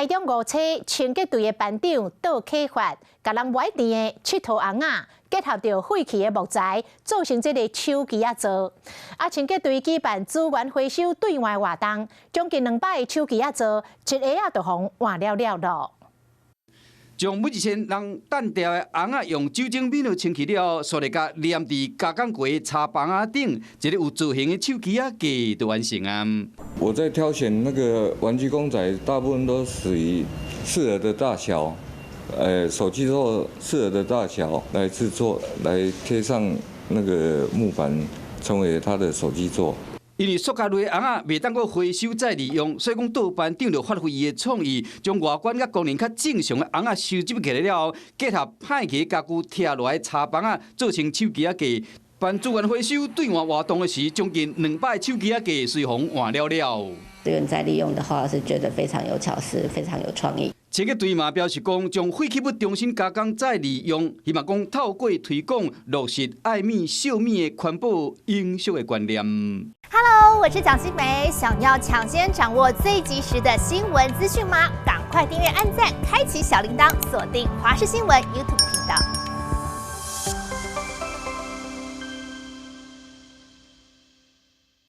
台中五車清潔隊的班長杜啟發，共人無愛甜的𨑨迌甕仔，結合著廢棄的木材，做成這个手機仔座。啊，清潔隊舉辦資源回收兌換活動，將近200個手機仔座，一下仔就予換了了囉。將每一千人擲掉的甕仔用酒精棉清氣了後，煞來共黏佇加工過的柴枋仔頂，一个有造型的手機仔架就完成啊！我在挑選那個玩具公仔，大部分都屬於適合的大小，手機座適合的大小來製作，來貼上那個木板，成為他的手機座。因為塑膠類甕仔袂當閣回收再利用，所以講杜班長就發揮伊的創意，將外觀佮功能較正常的甕仔收集起來了後，結合歹去家具拆落來柴枋仔，做成手機仔架。辦資源回收兌換活動的時，將近200手機仔架隨予換了了。資源再利用的話，是覺得非常有巧思，非常有創意。清潔隊嘛表示講，將廢棄物重新加工再利用，希望講透過推廣落實愛物惜物的環保永續的觀念。 Hello，我是蔣新梅，想要搶先掌握最及時的新聞資訊嗎？趕快訂閱、按讚、開啟小鈴鐺，鎖定華視新聞 YouTube 頻道。